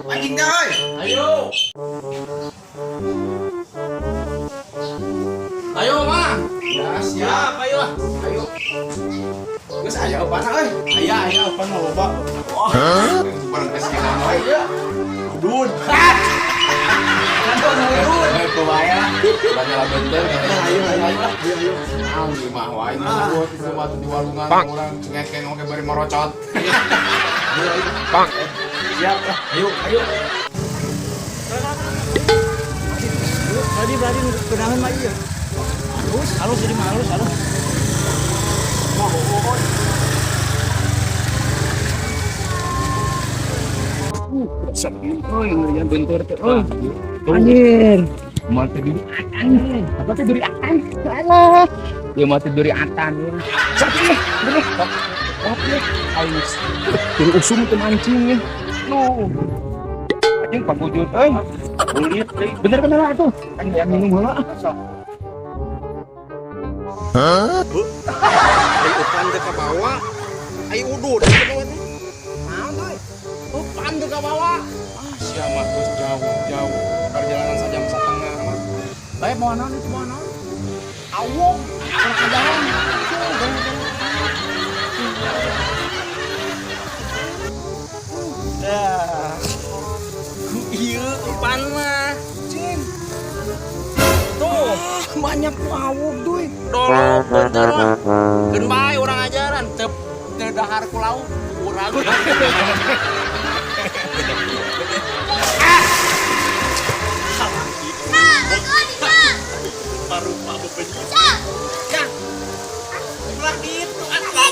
Anjing dah, euy. Ayo. Ayo, Ma. Ya, siap. Siap, ayo. Ayo. Geus aya eupan euy. Aya, aya apa mah loba. Bareng geus kita euy. Dud. Eh, kumaha lah. Banyak lah bentar. Ayo, ayo, ayo. Ayo, ayo. Ah, di mah wae nu itu mah di walungan urang cengekeng oge bari marocot. Bang. Siap lah. Ayo, ayo. Tadi berarti kenangan mah iya. Halus, halus jadi mah halus, halus. Wah, oh, oh. Oh, yang ngerian bentur tuh. Oh. Anjir. Mati duri atan. Apa teh duri atan? Alah. Ya mati duri atan ya. Sakit nih, bener. Oke, halus. Duri usum tuh mancing ya. Nu. Anjing pangujut euy. Kulit deui. Bener bener lah tuh. Kan yang minum heula. Ai upan teu kabawa. Ai udud teu kabawa teh. Naon tuh? Upan teu kabawa. Ah, sia mah geus jauh-jauh. Perjalanan sajam setengah mah. Bae mau naon itu mau naon? Awok, kurang ajaran. Dah. Ieu upan mah. Cing. Tuh, Banyak tuh awuk tuh. Dolok bener mah. Keun bae urang ajaran teu teu dahar ku lauk urang. Baru pak bebenci. Ya. Ulah gitu atuh.